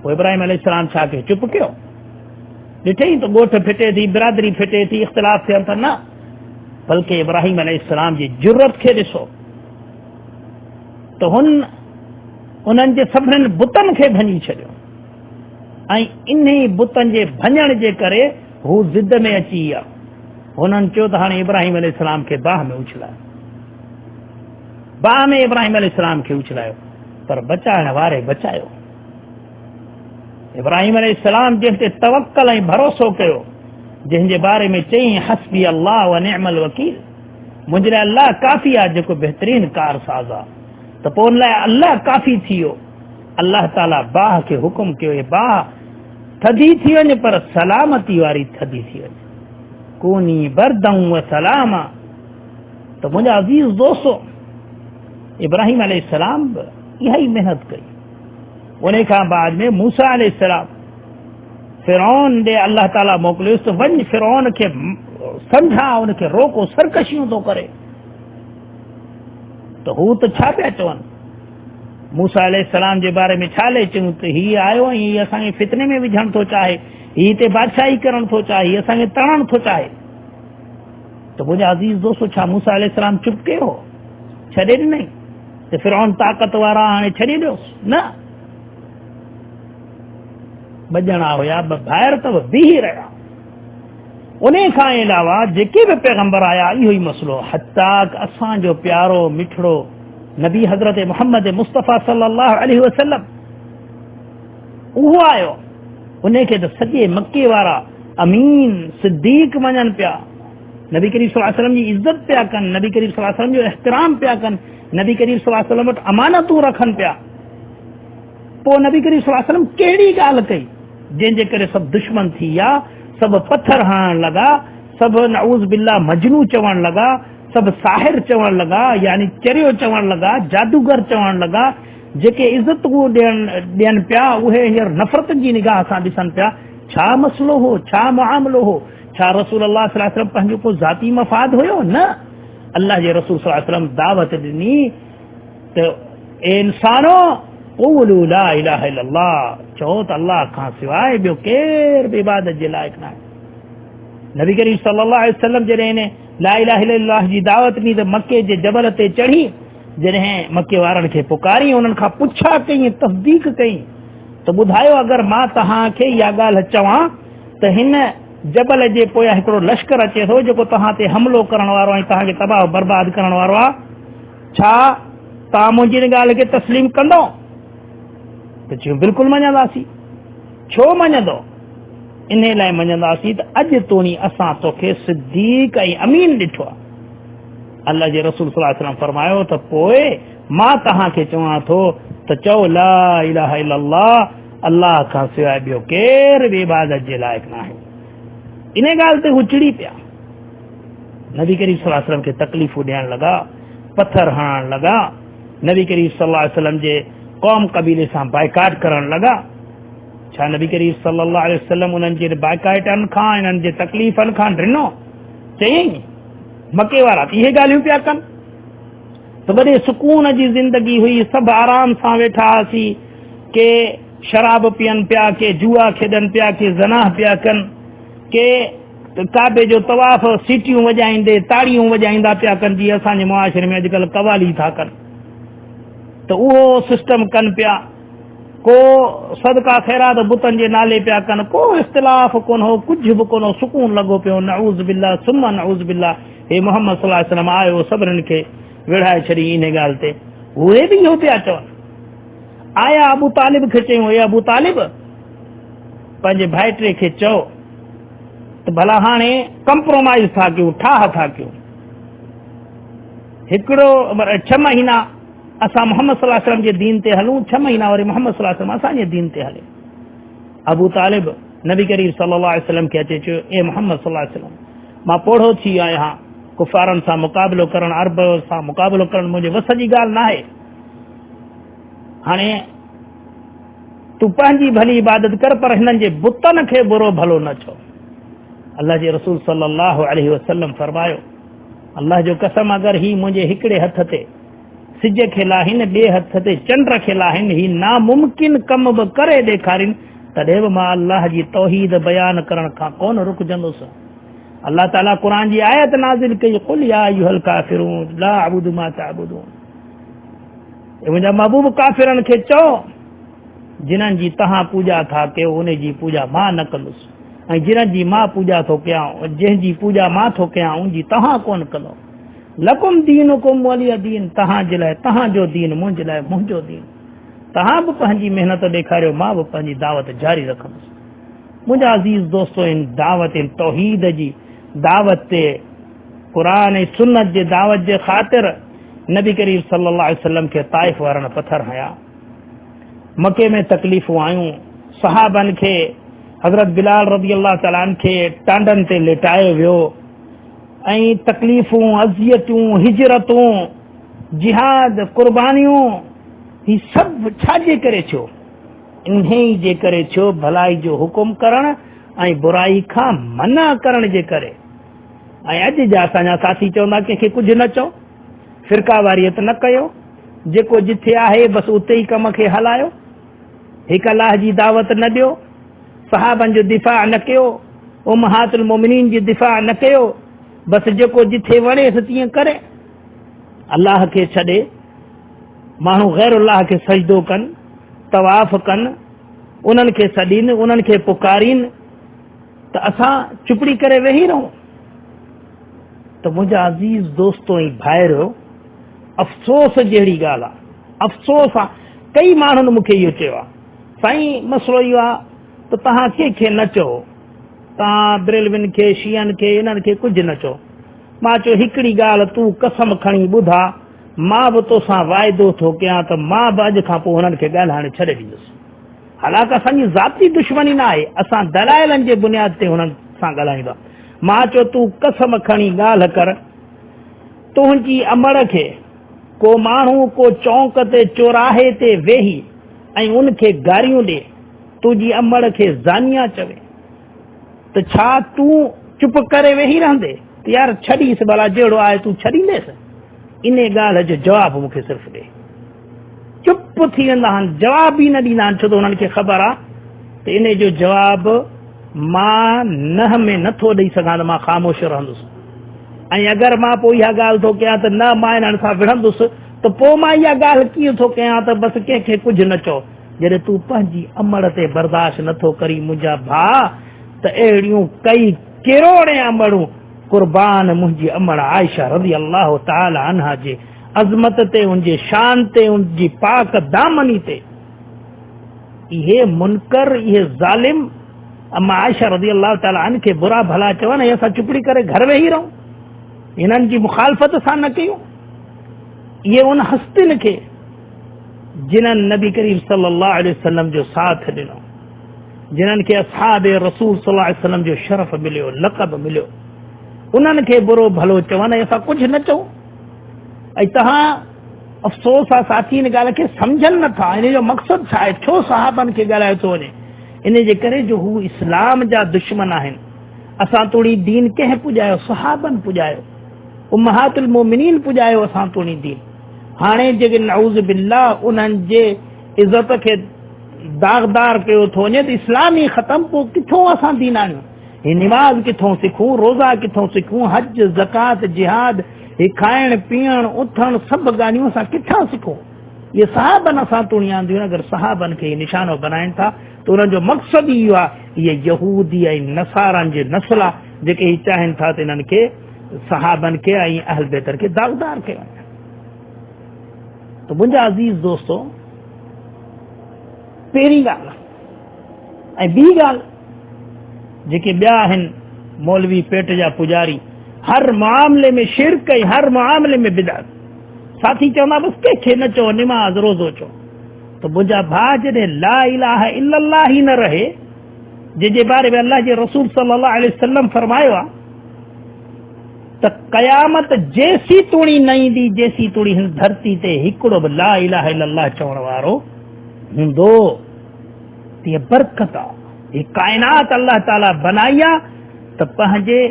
پوء ابراهيم عليه السلام ڇا ڪيو؟ چپ ڪيو. ڏٺئي ته ڳوٺ ڦٽي ٿي، برادري ڦٽي ٿي، اختلاف ٿين ٿا، نه بلڪه ابراهيم عليه السلام جي جرئت کي ڏسو ته هن انهن جي سڀني بتن کي ڀڃي ڇڏيو ۽ انهي بتن جي ڀڃڻ جي ڪري هو ضد ۾ اچي ويا. هنن چيو ته هاڻي ابراهيم عليه السلام کي باهه ۾ اڇلايو. باهه ۾ ابراهيم عليه السلام کي اڇلايو پر بچائڻ واري بچايو. ابراهيم عليه السلام جنهن تي توڪل ۽ ڀروسو ڪيو، جنهن جي باري ۾ چيائين حسبي الله ونعم الوڪيل، منهنجي لاء الله ڪافي آهي جيڪو بهترين ڪارساز آهي، ته پوء ان لاء الله ڪافي ٿي ويو. الله تعاليٰ باهه کي حڪم ڪيو اي باهه ٿڌي ٿي وڃ پر سلامتي واري ٿڌي ٿي وڃ، ڪوني بردا وسلاما. ته منهنجا عزيز دوستو ابراهيم عليه السلام به اها ئي محنت ڪئي. انهي کان بعد ۾ موسيٰ عليه السلام فرعون ڏي الله تعاليٰ موڪليس ته وڃ فرعون کي سمجهاء، ان کي روڪ، هو سرڪشيون ٿو ڪري. ته هو ته ڇا پيا چون موسيٰ عليه السلام جي باري ۾ ڇا لئي چيون ته هي آيو ۽ هي اسان کي فتني ۾ وجهڻ ٿو چاهي، هي هتي بادشاهي ڪرڻ ٿو چاهي، هي اسان کي تڙڻ ٿو چاهي. ته منهنجا عزيز دوستو ڇا موسيٰ عليه السلام چپ ڪيو هو؟ ڇڏي ڏنائين ته فرعون طاقت وارا هاڻي ڇڏي ڏيوس؟ نه، ٻه ڄڻا هيا، ٻه ڀائر ته به بيهي رهيا. انهي کان علاوه جيڪي به پيغمبر آيا اهو ئي مسئلو، حتيٰ ڪه اسان جو پيارو مٺڙو نبي حضرت محمد مصطفيٰ صلي الله عليه وسلم اهو آيو، انهي کي ته سڄي مڪي وارا امين صديق مڃن پيا، نبي ڪريم صلي الله عليه وسلم جي عزت پيا ڪن، نبي ڪريم صلي الله عليه وسلم جو احترام پيا ڪن، نبي ڪريم صلي الله عليه وسلم وٽ امانتون رکن پيا. پوء نبي ڪريم صلي الله عليه وسلم ڪهڙي ڳالهه ڪئي جنهن جي ڪري سڀ دشمن ٿي ويا، سڀ پٿر هڻڻ لڳا، سڀ نعوذ بالله مجنون چوڻ لڳا، سڀ ساحر چوڻ لڳا، يعني چريو چوڻ لڳا، جادوگر چوڻ لڳا، جيڪي عزتون ڏين پيا اهي هينئر نفرت جي نگاهه سان ڏسن پيا، ڇا مسئلو هو، ڇا معاملو هو، ڇا رسول الله صلي الله عليه وسلم پنهنجو ڪو ذاتي مفاد هيو؟ نه، الله جي رسول صلي الله عليه وسلم دعوت ڏني ته اي انسانو قولوا لا اله الا الله، چئو ته الله کان سواء ٻيو ڪير به عبادت جي لائق ناهي. نبي ڪريم صلي الله عليه وسلم جڏهن لا اله الا الله جي دعوت ڏني ته مڪي جي جبل تي چڙهي جڏهن مڪي وارن کي پڪاري انهن کان پڇا ڪئي تصديق ڪئي ته ٻڌايو اگر مان توهان کي اها ڳالهه چوان ته هن جبل جي پويان هڪڙو لشڪر اچي ٿو جيڪو توهان تي حملو ڪرڻ وارو ۽ توهان کي تباهه برباد ڪرڻ وارو آهي، ڇا توهان منهنجي ان ڳالهه کي تسليم ڪندؤ؟ ته چيو بلڪل مڃنداسين. ڇو مڃندؤ؟ انهي لاء مڃنداسين ته اڄ توڻي اسان توکي صديق ۽ امين ڏٺو آهي. الله جي رسول صلي الله عليه وسلم فرمايو ته پوء مان توهان کي چوان ٿو ته چئو لا اله الا الله، الله کان سواء ٻيو ڪير به عبادت جي لائق ناهي. انهي ڳالهه تي هو چڙي پيا. نبي ڪريم صلي الله عليه وسلم کي تڪليفون ڏيڻ لڳا، پٿر هڻڻ لڳا، نبي ڪريم صلي الله عليه وسلم جي قوم قبيلي سان بائيڪاٽ ڪرڻ لڳا. ڇا نبي ڪريم صلي الله عليه وسلم انهن جي بائيڪاٽن کان، انهن جي تڪليفن کان ڊنو؟ چيائين، مڪي وارا ته اهي ڳالهيون پيا ڪن ته وڏي سڪون جي زندگي هئي، سڀ آرام سان ويٺا هئاسين، ڪي شراب پيئن پيا، ڪي جوا کيڏن پيا، ڪي زناهه پيا ڪن، ڪي ڪعبي جو طواف سيٽيون وڄائيندي، تاڙيون وڄائيندا پيا ڪن، جيئن اسان جي معاشري ۾ اڄڪلهه قوالي ٿا ڪن ته اهو سسٽم ڪن پيا، ڪو صدقا خيرات بتن جي نالي پيا ڪن، ڪو اختلاف ڪونه هو، ڪجهه به ڪونه هو، سڪون لڳو پيو هو، نعوذ بالله ثم نعوذ بالله، هي محمد صلي الله عليه وسلم آيو سڀني کي وڙهائي ڇڏي انهي ڳالهه تي، اهي به اهو پيا چون. آيا ابو طالب کي چيون، اي ابو طالب! پنهنجي ڀائٽي کي چئو ته ڀلا هاڻي ڪمپرومائيز ٿا ڪيون، ٺاهه ٿا ڪيون، هڪڙو ڇهه مهينا اسان محمد صلي الله عليه وسلم جي دين تي هلون، ڇهه مهينا وري محمد صلي الله عليه وسلم اسان جي دين تي هلي. ابو طالب نبي ڪريم صلي الله عليه وسلم کي اچي چيو، اي محمد صلي الله عليه وسلم، مان پوڙهو ٿي ويو آهيان، ڪفارن سان مقابلو ڪرڻ، عرب سان مقابلو ڪرڻ منهنجي وس جي ڳالهه ناهي، هاڻي تون پنهنجي ڀلي عبادت ڪر پر هنن جي بتن کي برو ڀلو نه چئو. الله جي رسول صلي الله عليه وسلم فرمايو، الله جو قسم اگر هي منهنجي هڪڙي هٿ تي سج کي لاهين ٻئي هٿ تي چنڊ کي لاهين هي ناممڪن ڪم به ڪري ڏيکارين تڏهن به مان الله جي توحيد بيان ڪرڻ کان ڪونه رڪجندس. الله تعالي قرآن جي آيت نازل ڪئي، قل يا ايها الڪافرون لا اعبد ما تعبدون، اي منهنجا محبوب ڪافرن کي چئو جنھن جي توهان پوڄا ٿا ڪيو انهي جي پوڄا مان نه ڪندس ۽ جنھن جي مان پوڄا ٿو ڪيان جنهن جي پوڄا مان ٿو ڪيان ان جي توهان ڪونه ڪندؤ. لڪم دينڪم ولي دين، توهان جي لاء توهان جو دين، منهنجي لاء منهنجو دين. توهان به پنهنجي محنت ڏيکاريو، مان به پنهنجي دعوت جاري رکندس. منهنجا عزيز دوستو، ان دعوت، ان توحيد جي دعوت تي، قرآن ۽ سنت جي دعوت جي خاطر نبي ڪريم صلي الله عليه وسلم کي طائف وارن پٿر هنيا، مڪي ۾ تڪليفون آيون، صحابن کي حضرت بلال رضي الله تعالٰي عنه کي ٽانڊن تي ليٽايو ويو. ۽ تڪليفون، اذيتون، هجرتون، جهاد، قربانيون، هي سڀ ڇا جي ڪري ٿيو؟ انهيء جي ڪري ٿيو، ڀلائي جو حڪم ڪرڻ ۽ برائي کان منع ڪرڻ جي ڪري. ۽ اڄ جا اسان جا ساٿي چوندا ڪنهن کي ڪجهه نه چئو، فرقه واريت نه ڪيو، جيڪو جٿي آهي بس اتي ئي ڪم کي هلايو، هڪ الله جي دعوت نه ڏيو، صحابن جو دفاع نه ڪيو، امهات المومنين جي دفاع نه ڪيو، بس جيڪو جٿي وڻيس تيئن ڪري. الله کي ڇڏي ماڻهو غير الله کي سجدو ڪن، طواف ڪن، انهن کي سڏين، انهن کي پڪارين ته اسان چپڙي ڪري ويهي رهون. ته منهنجا عزيز دوستو ۽ ڀائرو، افسوس جهڙي ڳالهه آ، افسوس آ، ڪئي ماڻهن مون کي اهو چيو آ، سائين مسئلو اهو آ ته توهان ڪنهن کي نه چئو، توهان بريلوين کي، شيعن کي، انهن کي ڪجهه نه چئو. مان چيو هڪڙي ڳالهه تون قسم کڻي ٻڌاء، مان به توسان واعدو ٿو ڪيان ته مان به اڄ کان پوء هنن کي ڳالهائڻ ڇڏي ڏيندس. حالانڪ اسان جي ذاتي دشمني نه آهي، اسان دلائلن جي بنياد تي هنن سان ڳالهايون ٿا. مان چيو تون قسم کڻي ڳالهه ڪر، تنهنجي امڙ کي ڪو ماڻهو ڪو چونڪ تي چوراهي تي ويهي ۽ ان کي گاريون ڏي، تنهنجي امڙ کي زانيه چوي ته ڇا تون چپ ڪري ويهي رهندي ته يار ڇڏينس ڀلا جهڙو آهي تون ڇڏينديس؟ انهي ڳالهه جو جواب مون کي صرف ڏي. چپ ٿي ويندا آهن، جواب ئي نه ڏيندا آهن، ڇو ته انهن کي خبر آهي ته انهي جو جواب مان نه ۾ نه ٿو ڏئي سگهان ته مان خاموش رهندس ۽ اگر مان پوء اها ڳالهه ٿو ڪيان ته نه مان انهن سان وڙهندس ته پوء مان اها ڳالهه ڪيئن ٿو ڪيان ته بس ڪنهن کي ڪجهه نه چئو. جڏهن تون پنهنجي امڙ تي برداشت نه ٿو ڪرين منهنجا ڀاء ته اهڙيون ڪئي ڪروڙين امڙون قربان منهنجي امڙ عائشه رضي الله تعالٰي عنها جي عظمت تي ان جي شان تي ان جي پاڪ دامني تي. اهي منڪر اهي ظالم اما عائشه رضي الله تعالٰي عنه کي برا ڀلا چون ۽ اسان چپڙي ڪري گهر ويهي رهون انهن جي مخالفت اسان نه ڪيون. اهي ان هستين کي جنھن نبي ڪريم صلي الله عليه وسلم جو ساٿ ڏنو، جنھن کي اصحاب رسول صلي الله عليه وسلم جو شرف مليو، لقب مليو، انھن کي برو ڀلو چون ۽ اسان ڪجهه نه چئون. ۽ توهان افسوس آ ساٿي ان ڳالهه کي سمجهن نه ٿا، ان جو مقصد ڇا آهي، ڇو صحابن کي ڳالهايو ٿو وڃي؟ ان جي ڪري جو هو اسلام جا دشمن آهن. اسان توڙي دين ڪنهن پڄايو؟ صحابن پڄايو، امهات المومنين پڄايو اسان توڙي دين. هاڻي جيڪي نعوذ بالله انهن جي عزت کي داغدار ڪيو ٿو وڃي ته اسلام ئي ختم، پوء ڪٿون اسان دين آڻيون؟ هي نماز ڪٿون سکون، روزا ڪٿون سکون، حج، زڪوات، جهاد، هي کائڻ پيئڻ، اٿڻ سڀ ڳالهيون اسان ڪٿان سکون؟ اهي صحابن اسان توڻي آنديون، اگر صحابن کي هي نشانو بنائين ٿا ته انهن جو مقصد ئي اهو آهي، اهي يهودي ۽ نصارن جي نسل آهي جيڪي هي چاهين ٿا ته انهن کي صحابن کي ۽ اهل بيتن کي داغدار ڪيو وڃي. ته منهنجا عزيز دوستو، پهرين ڳالهه ۽ ٻي ڳالهه جيڪي ٻيا آهن مولوي پيٽ جا پجاري، هر معاملي ۾ شرڪ ۽ هر معاملي ۾ بدعت. ساٿي چوندا بس ڪنهن کي نه چئو، نماز روزو چئو. ته منهنجا ڀاء جڏهن لا اله الا الله ئي نه رهي، جنهن جي باري ۾ الله جي رسول صلي الله عليه وسلم فرمايو آهي ته قيامت جيسين توڻي نه ايندي جيسين توڻي هن ڌرتي تي هڪڙو به لا اله الا الله چوڻ وارو هوندو. تيئن برڪت آ هي ڪائنات الله تعالي بنائي آ ته پنهنجي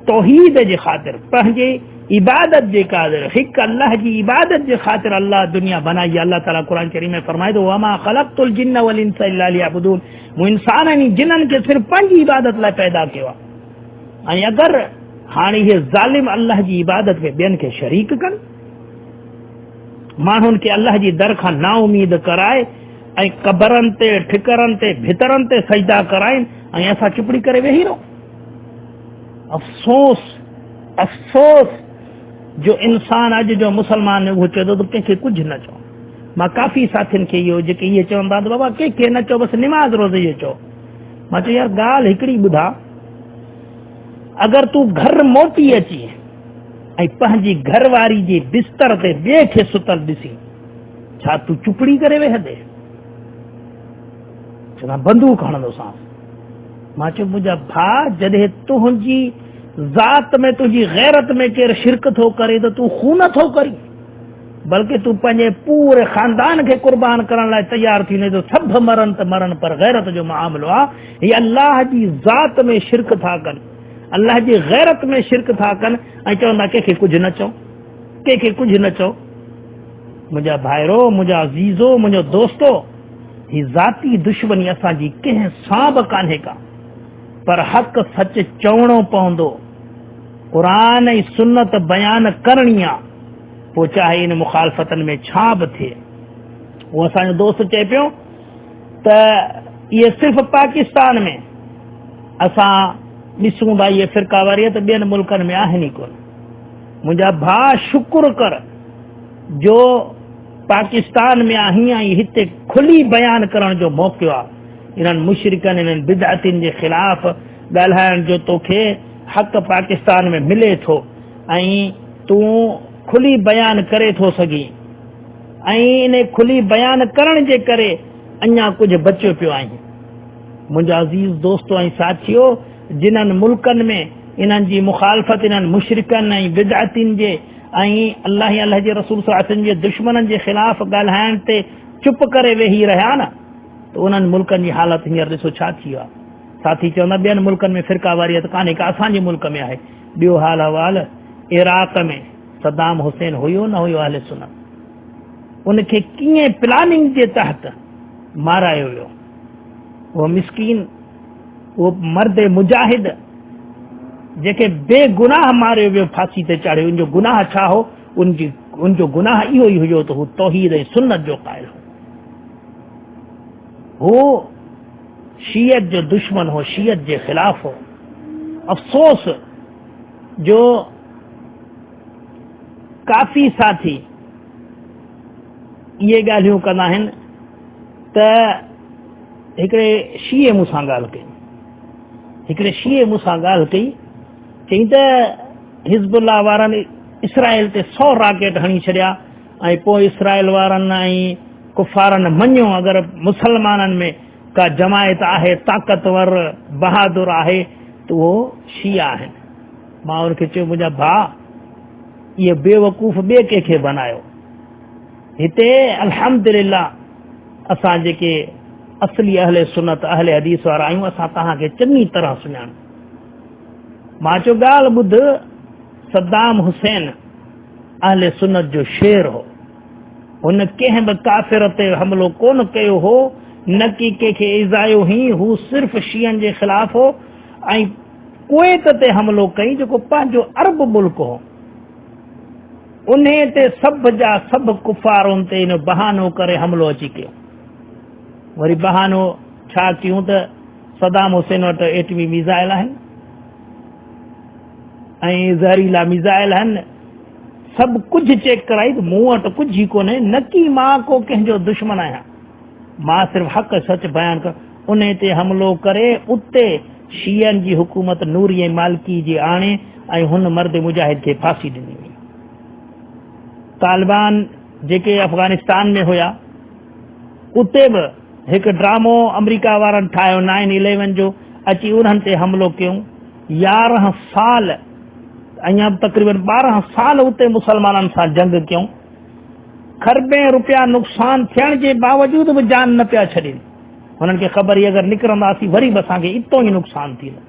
توحيد جي خاطر، پنهنجي عبادت جي قادر، هڪ الله جي عبادت جي خاطر الله دنيا بنائي آ. الله تعالي قرآن ڪريم ۾ فرمائي ٿو وما خلقت الجن والانس الا ليعبدون، مون انسان ۽ جنن کي صرف پنهنجي عبادت لاء پيدا ڪيو آ. ۽ اگر هاڻي اهي ظالم الله جي عبادت ۾ ٻين کي شريڪ ڪن، ماڻهن کي الله جي در کان نااميد ڪرائي ۽ قبرن تي، ٺڪرن تي، ڀترن تي سجدا ڪرائين ۽ اسان چپڙي ڪري ويهي رهون. افسوس افسوس جو انسان اڄ جو مسلمان اهو چئي ٿو ته ڪنهن کي ڪجهه نه چئو. مان ڪافي ساٿين کي اهو جيڪي اهي چون ٿا ته بابا ڪنهن کي نه چئو بس نماز روزي جو چئو. مان چيو يار ڳالهه هڪڙي ٻڌا، اگر تون گهر موٽي اچين ۽ پنهنجي گهر واري جي بستر تي ٻئي کي ستل ڏسين، ڇا تون چپڙي ڪري ويهندين؟ چوندا بندوق هڻندوسانس. مان چيو منهنجا ڀاء جڏهن تنهنجي ذات ۾ تنهنجي غيرت ۾ ڪير شرڪ ٿو ڪري ته تون خون ٿو ڪرين، بلڪه تون پنهنجي پوري خاندان کي قربان ڪرڻ لاء تيار ٿي وڃين ته سڀ مرن ته مرن پر غيرت جو معاملو آ، هي الله جي ذات ۾ شرڪ ٿا ڪن، الله جي غيرت ۾ شرڪ ٿا ڪن ۽ چوندا ڪنهن کي ڪجهه نه چئو، ڪنهن کي ڪجهه نه چئو. منهنجا ڀائرو، منهنجا عزيزو، منهنجو دوستو، هي ذاتي دشمني اسان جي ڪنهن سان به ڪانهي ڪا، پر حق سچ چوڻو پوندو، قرآن ۽ سنت بيان ڪرڻي آ، پوء چاهي ان مخالفتن ۾ ڇا به ٿئي. اهو اسان جو دوست چئي پيو ته اهي صرف پاڪستان ۾ اسان ڏسون ٿا اهي فرقا واريت ٻين ملڪن ۾ آهن ئي ڪونه. منهنجا ڀاء شڪر ڪر جو پاڪستان ۾ آهين ۽ هتي کلي بيان ڪرڻ جو موقعو آ. انهن مشرڪن انهن بدعتين جي خلاف ڳالهائڻ جو توکي حق پاڪستان ۾ ملي ٿو ۽ تون. کلي بيان ڪري ٿو سگهين ۽ انهي کلي بيان ڪرڻ جي ڪري اڃا ڪجهه بچيو پيو آهين. منهنجا عزيز دوستو ۽ ساٿيو! جنھن ملڪن ۾ انهن جي مخالفت انهن مشرڪن ۽ بدعتين جي ۽ الله ۽ الله جي رسول صلي الله عليه وسلم جي دشمنن جي خلاف ڳالهائڻ تي چپ ڪري ويهي رهيا نه ته انهن ملڪن جي حالت هينئر ڏسو ڇا ٿي ويو آهي. ساٿي چوندا ٻين ملڪن ۾ فرقه واريت ڪانهي ڪا اسان جي ملڪ ۾ آهي. ٻيو حال احوال عراق ۾ صدام حسين هيو نه هيو اهل سنت ان کي ڪيئن پلاننگ جي تحت مارايو ويو. اهو مسڪين اهو مرد مجاهد جنهن کي بي گناهه ماريو ويو ڦاسي تي چاڙهيو ان جو گناهه ڇا هو ان جي ان جو گناهه اهو ئي هيو ته هو توحيد ۽ سنت جو قائل هو هو شيعت جو دشمن هو شيعت جي خلاف هو افسوس جو ڪافي ساٿي اهي ڳالهيون ڪندا آهن ته هڪڙي شيعي مون سان ڳالهه ڪئي هڪڙي شيعي مون سان ڳالهه ڪئي چئي ته حزب الله وارن اسرائيل تي 100 راڪيٽ هڻي ڇڏيا ۽ پوء اسرائيل وارن ۽ ڪفارن مڃيو اگر مسلمانن ۾ ڪا جماعت آهي طاقتور بهادر آهي ته اهو شيعا آهن مان ان کي چيو منهنجا ڀاء اهي بيوقوف ٻئي ڪنهن کي بنايو هتي الحمدلله اسان جيڪي اصلي اهل سنت اهل حديث وارا آهيون اسان توهان کي چڱي طرح سڃاڻون. مان چيو ڳالهه ٻڌ صدام حسين اهل سنت جو شير هو هن ڪنهن به ڪافر تي حملو ڪونه ڪيو هو نه ڪي ڪنهن کي ايذايو هئين هو صرف شيعن جي خلاف هو ۽ ڪويت تي حملو ڪئين جيڪو پنهنجو عرب ملڪ هو. انهيء تي سڀ جا سڀ ڪفار ان تي ان بهانو ڪري حملو اچي ڪيو. وري بهانو ڇا ڪيون ته صدام حسين وٽ ايٽمي ميزائل آهن ۽ زهريلا ميزائل آهن، سڀ ڪجهه چيڪ ڪرائي ته مون وٽ ڪجهه ئي ڪونهي، نه ڪي مان ڪو ڪنهن جو دشمن آهيان، مان صرف حق سچ بيان ڪر. انهيء تي حملو ڪري اتي شيعن جي حڪومت نوري ۽ مالڪي جي آڻي ۽ هن مرد مجاهد کي ڦاسي ڏني وئي. طالبان جيڪي افغانستان ۾ هيا اتي به هڪ ڊرامو آمريڪا وارن ٺاهيو نائن اليون جو اچي انهن تي حملو ڪيون 11 سال اڃا به تقريبن 12 سال اتي مسلمانن سان جنگ ڪيون کربين روپيا نقصان ٿيڻ جي باوجود به جان نه پيا ڇڏين. هنن کي خبر هئي اگر نڪرنداسين وري به اسان کي اتو ئي نقصان ٿيندو.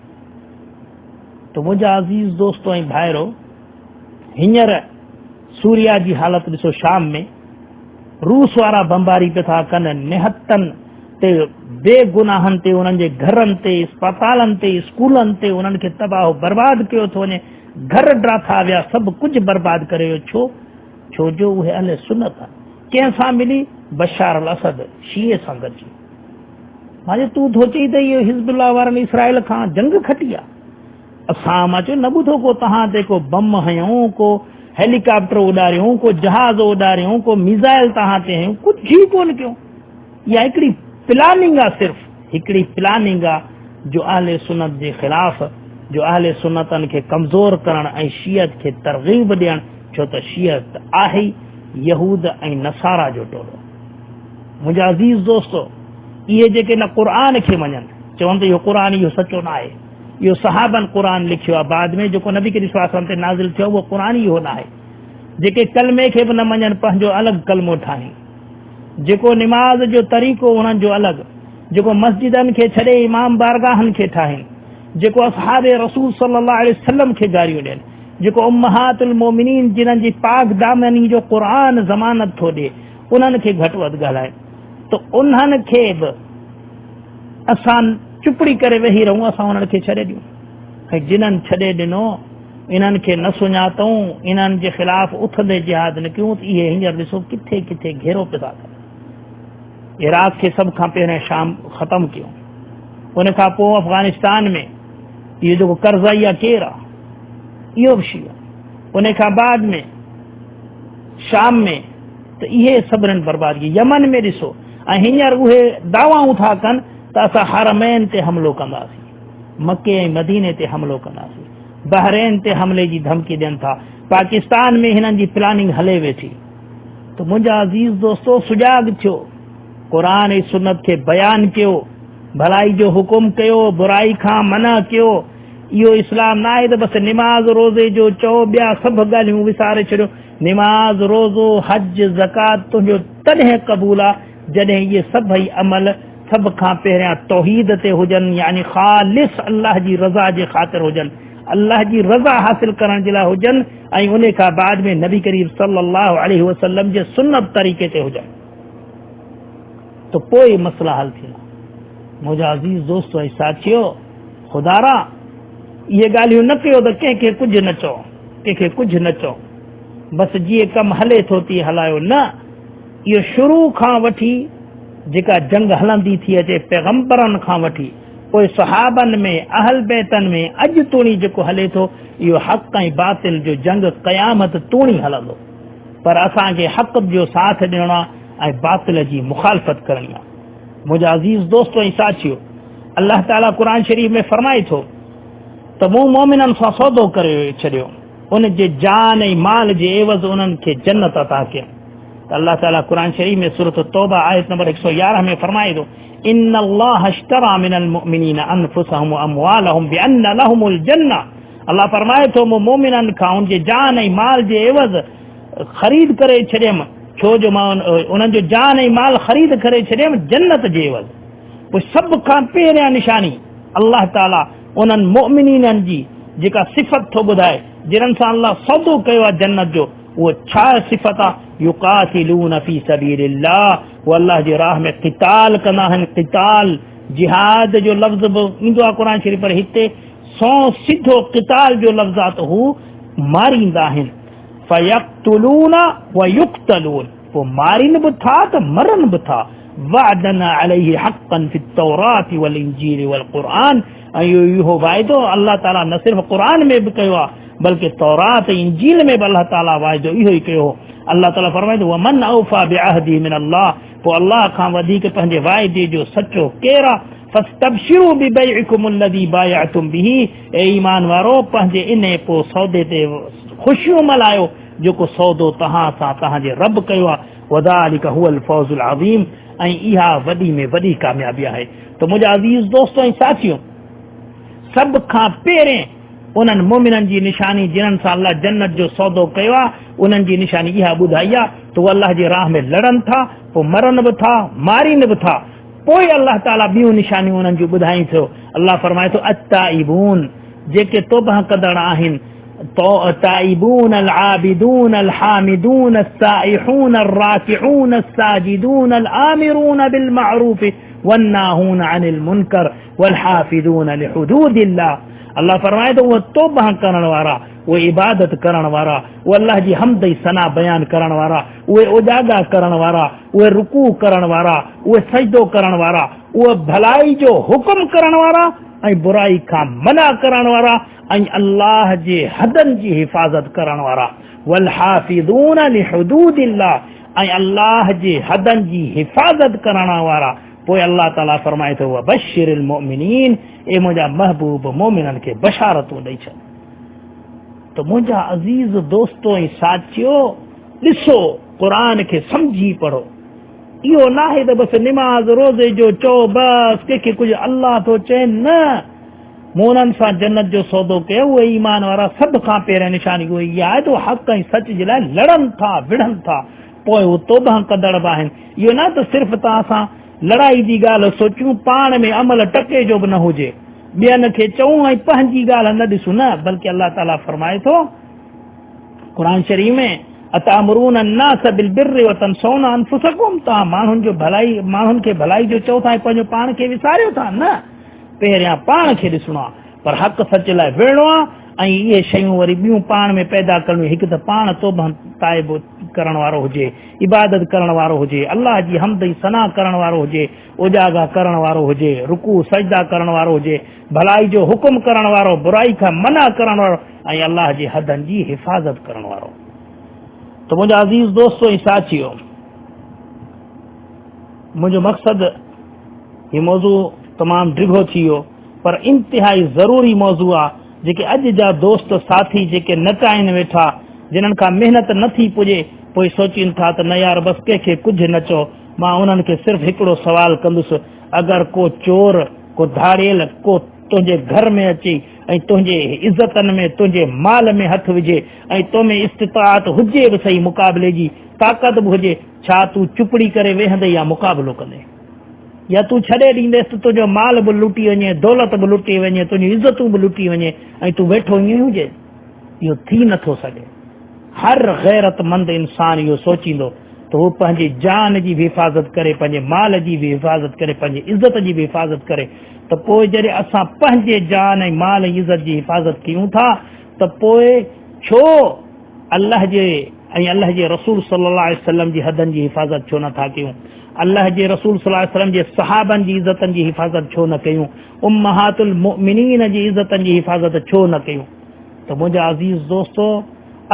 ته منهنجا عزيز دوستو ۽ ڀائرو هينئر سوريا جي حالت ڏسو شام ۾ روس وارا بمباري پيا ٿا ڪن نهتن تي بي گناهن تي انهن جي گهرن تي اسپتالن تي اسڪولن تي انهن کي تباهه برباد ڪيو ٿو وڃي گهر ڊاٿا ويا سڀ ڪجهه برباد ڪري ويو ڇو ڇو جو اهي اهل سنت آهن ڪنهن سان ملي؟ بشار الاسد شيعي سان گڏجي. مان چيو تون ٿو چئين ته اهو حزب الله وارن اسرائيل کان جنگ کٽي آ. اسان مان چيو نه ٻڌو ڪو توهان تي ڪو بم هنيو، ڪو هيليڪاپٽر اڏاريو، ڪو جهاز اڏاريو، ڪو ميزائل توهان تي هنيو، ڪجهه ئي ڪونه ڪيو. اها هڪڙي پلاننگ آ صرف هڪڙي پلاننگ آ جو اهل سنت جي خلاف جو اهل سنتن کي ڪمزور ڪرڻ ۽ شيعت کي ترغيب ڏيڻ ڇو ته شيعت آهي ئي يهود ۽ نصارا جو ٽولو. منهنجا عزيز دوستو! اهي جيڪي نه قرآن کي مڃن، چون ته اهو قرآن اهو سچو نه آهي، اهو صحابن قرآن لکيو آهي، بعد ۾ جيڪو نبي ڪريم صلي الله عليه وسلم تي نازل ٿيو اهو قرآن ئي اهو نه آهي. جيڪي ڪلمي کي به نه مڃن پنهنجو الڳ ڪلمو ٺاهين. جيڪو نماز جو طريقو انهن جو الڳ، جيڪو مسجدن کي ڇڏي امام بارگاهن کي ٺاهين، جيڪو اصحاب رسول صلي الله عليه وسلم کي گاريون ڏين، جيڪو امهات المومنين جنھن جي پاڪ دامني جو قرآن ضمانت ٿو ڏي انهن کي گهٽ وڌ ڳالهائي ته انهن کي به اسان چپڙي ڪري ويهي رهون اسان انهن کي ڇڏي ڏيون ۽ جنھن ڇڏي ڏنو انهن کي نه سڃاتئون انهن جي خلاف اٿندي جهاد نه ڪيون ته اهي هينئر ڏسو ڪٿي ڪٿي گهيرو پيا ٿا ڪن عراق کي سڀ کان پهرين شام ختم ڪيو ان کان پوء افغانستان ۾ اهو جيڪو قرضائي آ ڪير آ؟ اهو به شيعو. ان کان بعد ۾ شام ۾ ته اهي سڀنن برباد ڪئي. يمن ۾ ڏسو ۽ هينئر اهي دعوائون ٿا ڪن ته اسان حرمين تي حملو ڪنداسين، مڪي ۽ مديني تي حملو ڪنداسين، بحرين تي حملي جي ڌمڪي ڏين ٿا. پاڪستان ۾ هنن جي پلاننگ هلي ويٺي. ته منهنجا عزيز دوستو سجاڳ ٿيو، قرآن ۽ سنت کي بيان ڪيو، ڀلائي جو حڪم ڪيو، برائي کان منع ڪيو. اهو اسلام ناهي ته بس نماز روزي جو چئو ٻيا سڀ ڳالهيون وساري ڇڏيو. نماز، روزو، حج، زڪوات تنهنجو تڏهن قبول آ جڏهن اهي سڀئي عمل سڀ کان پهريان توحيد تي هجن يعني خالص الله جي رضا جي خاطر هجن، الله جي رضا حاصل ڪرڻ جي لاء هجن ۽ ان کان بعد ۾ نبي ڪريم صلي الله عليه وسلم جي سنت طريقي تي هجن ته پوء مسئلا حل ٿيندا. منهنجا عزيز دوستو ۽ ساٿيو! خدارا اهي ڳالهيون نه ڪيو ته ڪنهن کي ڪجهه نه چئو، ڪنهن کي ڪجهه نه چئو، بس جيئن ڪم هلي ٿو تيئن هلايو، نه، اهو شروع کان وٺي جيڪا جنگ هلندي ٿي اچي پيغمبرن کان وٺي پوء صحابن ۾ اهل بيتن ۾ اڄ توڻي جيڪو هلي ٿو اهو حق ۽ باطل جو جنگ قيامت توڻي هلندو پر اسان کي حق جو ساٿ ڏيڻو آهي ۽ باطل جي مخالفت ڪرڻي آهي. منهنجا عزيز دوستو ۽ ساٿيو! الله تعالي قرآن شريف ۾ فرمائي ٿو ته مون مؤمنن سان سودو ڪري ڇڏيو ان جي جان ۽ مال جي عيوض انهن کي جنت عطا ڪيم ته الله تعالي قرآن شريف ۾ سورة التوبه آيت نمبر 111 ۾ فرمائي ٿو ان الله اشترى من المؤمنين انفسهم واموالهم بان لهم الجنه الله فرمائي ٿو مون مؤمنن کان ان جي جان ۽ مال جي عيوض خريد ڪري ڇڏيم ڇو جو مان انهن جو جان ۽ مال خريد ڪري ڇڏيم جنت جي عيوض. پوء سڀ کان پهريان نشاني الله تعالي انهن مؤمنينن جي جيڪا صفت ٿو ٻڌائي جنھن سان الله سودو ڪيو آهي جنت جو اهو ڇا صفت آهي يقاتلون في سبيل الله هو الله جي راهه ۾ قتال ڪندا آهن قتال جهاد جو لفظ به ايندو آهي قرآن شريف پر هتي سو سڌو قتال جو لفظ آهي ته هو ماريندا آهن فيقتلون ويقتلون پوء مارين به ٿا ته مرن به ٿا وعدا عليه حقا في التوراة والانجيل والقرآن ۽ اهو واعدو الله تعالي نه صرف قرآن ۾ به ڪيو آهي بلڪه تورات ۽ انجيل ۾ به الله تعالي واعدو اهو ئي ڪيو هو الله تعالي فرمائي ٿو ومن اوفا بعهده من الله پوء الله کان وڌيڪ پنهنجي واعدي جو سچو ڪير آهي فاستبشروا ببيعكم الذي بايعتم به اي ايمان وارو پنهنجي انهي پوء سودي تي خوشيون ملهايو جيڪو سودو توهان سان توهان جي رب ڪيو آهي وذلڪ هو الفوز العظيم ۽ اها وڏي ۾ وڏي ڪاميابي آهي ته منهنجا عزيز دوستو ۽ ساٿيو سڀ کان پهرين انهن مؤمنن جي نشاني جنھن سان الله جنت جو سودو ڪيو آهي انهن جي نشاني اها ٻڌائي آهي ته هو الله جي راهه ۾ لڙن ٿا پوء مرن به ٿا مارين به ٿا پوء الله تعالي ٻيون نشانيون انهن جون ٻڌائين ٿو الله فرمائي ٿو التائبون جيڪي توبه ڪندڙ آهن التائبون العابدون الحامدون السائحون الراكعون الساجدون الآمرون بالمعروف والناهون عن المنكر والحافظون لحدود الله الله فرمائي ٿو اهي توبه ڪرڻ وارا اهي عبادت ڪرڻ وارا اهي الله جي حمد ۽ ثنا بيان ڪرڻ وارا اهي اوجاڳا ڪرڻ وارا اهي رڪوع ڪرڻ وارا اهي سجدو ڪرڻ وارا اهي ڀلائي جو حڪم ڪرڻ وارا ۽ برائي کان منع ڪرڻ وارا ۽ الله جي حدن جي حفاظت ڪرڻ وارا والحافظون لحدود الله ۽ الله جي حدن جي حفاظت ڪرڻ وارا پوء الله تعالي فرمائي ٿو وبشر المؤمنين اي منهنجا محبوب مؤمنن کي بشارتون ڏئي ڇڏ ته منهنجا عزيز دوستو ۽ ساٿيو ڏسو قرآن کي سمجهي پڙهو اهو ناهي ته بس نماز روزي جو چئو بس ڪنهن کي ڪجهه الله ٿو چئي نه مون انهن سان جنت جو سودو ڪيو، اهي ايمان وارا سڀ کان پهرين نشاني اهو ئي آهي ته هو حق ۽ سچ جي لاء لڙن ٿا، وڙهن ٿا، پوء هو توبهه ڪندڙ به آهن. اهو نه ته صرف توهان سان لڙائي جي ڳالهه سوچيون، پاڻ ۾ عمل ٽڪي جو به نه هجي، ٻين کي چئون ۽ پنهنجي ڳالهه نه ڏسون، نه بلڪه الله تعاليٰ فرمائي ٿو قرآن شريف ۾، اتامرون الناس بالبر وتنسون انفسڪم توهان ماڻهن جو ڀلائي ماڻهن کي ڀلائي جو چئو ٿا ۽ پنهنجو پاڻ کي وساريو ٿا، نه! پهريان پاڻ کي ڏسڻو آ پر حق سچ لاء وڙهڻو آ ۽ اهي شيون وري ٻيون پاڻ ۾ پيدا ڪرڻيون هڪ ته پاڻ توبه تائب ڪرڻ وارو هجي عبادت ڪرڻ وارو هجي الله جي حمد ۽ ثنا ڪرڻ وارو هجي اوجاڳا ڪرڻ وارو هجي رڪوع سجدا ڪرڻ وارو هجي ڀلائي جو حڪم ڪرڻ وارو برائي کان منع ڪرڻ وارو ۽ الله جي حدن جي حفاظت ڪرڻ وارو ته منهنجا عزيز دوستو ۽ ساٿيو منهنجو مقصد هي موضوع تمام ڊگهو ٿي ويو پر انتهائي ضروري موضوع آ جيڪي اڄ جا دوست ساٿي جيڪي نه ٽائين ويٺا جنھن کان محنت نه ٿي پڄي، پوء سوچين ٿا ته نه يار بس ڪنهن کي ڪجهه نه چئو، مان انهن کي صرف هڪڙو سوال ڪندس، اگر ڪو چور، ڪو ڌاڙيل، ڪو تنهنجي گهر ۾ اچي ۽ تنهنجي عزتن ۾، تنهنجي مال ۾ هٿ وجهي ۽ تو ۾ استطاعت هجي به سهي مقابلي جي طاقت به هجي، ڇا تون چپڙي ڪري ويهندين يا مقابلو ڪندين؟ يا تون ڇڏي ڏينديس ته تنهنجو مال به لٽي وڃي، دولت به لٽي وڃي، تنهنجون عزتون به لٽي وڃي ۽ تون ويٺو ائين ئي هجين؟ اهو ٿي نه ٿو سگهي. هر غيرتمند انسان اهو سوچيندو ته هو پنهنجي جان جي به حفاظت ڪري، پنهنجي مال جي به حفاظت ڪري، پنهنجي عزت جي به حفاظت ڪري ته پوء جڏهن اسان پنهنجي جان ۽ مال ۽ عزت جي حفاظت ڪيون ٿا ته پوء ڇو الله جي ۽ الله جي رسول صلي الله عليه وسلم جي حدن جي حفاظت ڇو نه ٿا ڪيون؟ الله جي رسول صلي الله عليه وسلم جي صحابن جي عزتن جي حفاظت ڇو نه ڪيون؟ امهات المؤمنين جي عزتن جي حفاظت ڇو نه ڪيون؟ ته منهنجا عزيز دوستو!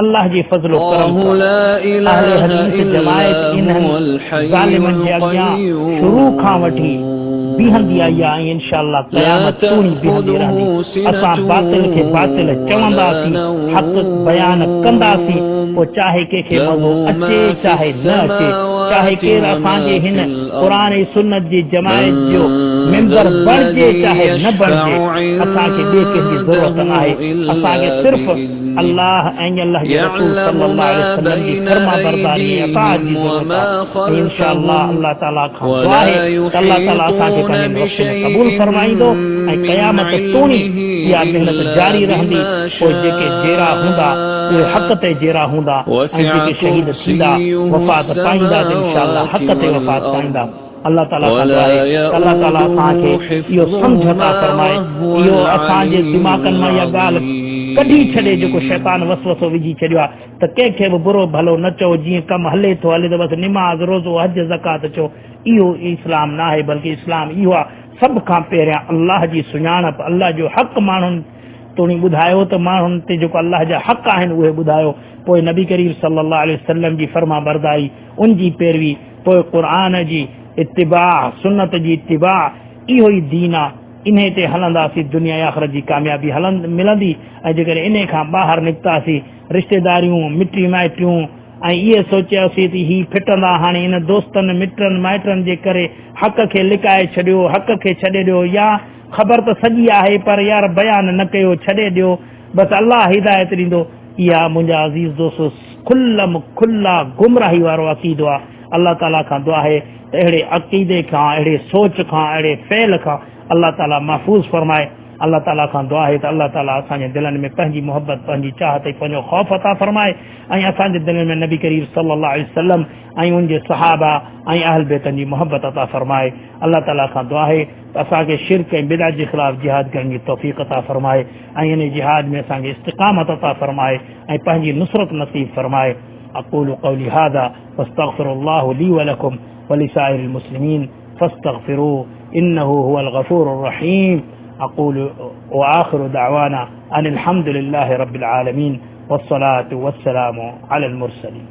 الله جي فضل و ڪرم الله سان لا اهل اله حديث جماعت الا انهن هو الحي ظالمن جي اڳيان شروع کان وٺي القيوم بيهندي آئي آهي ۽ انشاء الله لا قيامت توڻي بيهندي رهندي. تأخذه سنة اسان باطل کي باطل ولا چونداسين، حق بيان ڪنداسين، نوم پوء چاهي ڪنهن کي له مزو اچي ما في چاهي نه اچي، چاهي السماوات ڪير اسان وما جي في هن الأرض قرآن ۽ سنت جي جماعت من جو ذا ميمبر بڻجي الذي چاهي نه يشفع بڻجي، اسان کي ٻئي ڪنهن جي ضرورت عنده ناهي. اسان کي إلا صرف بإذنه الله ۽ الله جي رسول يعلم صلي الله عليه ما وسلم جي بين فرمانبرداري ۽ اطاعت جي أيديهم ضرورت وما آهي ۽ انشاء الله خلفهم الله تعالي کان دعا ولا آهي ته الله تعالي اسان کي يحيطون پنهنجي رستي ۾ بشيء قبول فرمائيندو ۽ من قيامت توڻي علمه اها محنت إلا جاري رهندي بما پوء جيڪي جيئرا هوندا اهي حق شاء تي جيئرا هوندا ۽ وسع جيڪي شهيد ٿيندا كرسيه وفات پائيندا ته انشاء الله السماوات حق تي وفات والأرض پائيندا. الله تعالي کان دعا ولا آهي ته الله تعالي اسان يئوده کي اهو سمجهه عطا حفظهما فرمائي، وهو اهو اسان جي العلي دماغن مان اها ڳالهه ڪڍي ڇڏي جيڪو العظيم. شيطان وسوسو وجهي ڇڏيو آهي ته ڪنهن کي به برو ڀلو نه چئو، جيئن ڪم هلي ٿو هلي ته بس نماز، روزو، حج، زڪوات چئو، اهو اسلام ناهي بلڪه اسلام اهو آهي سڀ کان پهريان الله جي سڃاڻپ، الله جو حق ماڻهن توڻي ٻڌايو ته ماڻهن تي جيڪو الله جا حق آهن اهي ٻڌايو، پوء نبي ڪريم صلي الله عليه وسلم جي فرمانبرداري، ان جي پيروي، پوء قرآن جي اتباع، سنت جي اتباع، اهو ئي دين آ، انهي تي هلنداسين دنيا ۽ آخرت جي ڪاميابي ملندي ۽ جيڪڏهن انهي کان ٻاهر نڪتاسين، رشتيداريون، مٽي مائٽيون ۽ اهي سوچياسين ته هي ڦٽندا هاڻي ان دوستن، مٽن مائٽن جي ڪري حق کي لڪائي ڇڏيو، حق کي ڇڏي ڏيو يا خبر ته سڄي آهي پر يار بيان نه ڪيو، ڇڏي ڏيو، بس الله هدايت ڏيندو. اها منهنجا عزيز دوستو کلم کلا گمراهي وارو عقيدو آهي. الله تعالي کان دعا آهي ته اهڙي عقيدي کان، اهڙي سوچ کان، اهڙي فعل کان الله تعالي محفوظ فرمائي. الله تعالي کان دعا آهي ته الله تعالي اسان جي دلن ۾ پنهنجي محبت، پنهنجي چاهت ۽ پنهنجو خوف عطا فرمائي ۽ اسان جي دلن ۾ نبي ڪريم صلي الله عليه وسلم ۽ ان جي صحابه ۽ اهل بيتن جي محبت عطا فرمائي. الله تعالي کان دعا آهي ته اسان کي شرڪ ۽ بدعت جي خلاف جهاد ڪرڻ جي توفيق عطا فرمائي. ۽ ان جهاد ۾ اسان کي استقامت عطا فرمائي ۽ پنهنجي نصرت نصيب فرمائي. اقول قولي هذا واستغفر الله لي ولڪم ولسائر المسلمين فاستغفروه انه هو الغفور الرحيم. اقول واخر دعوانا ان الحمد لله رب العالمين والصلاة والسلام على المرسلين.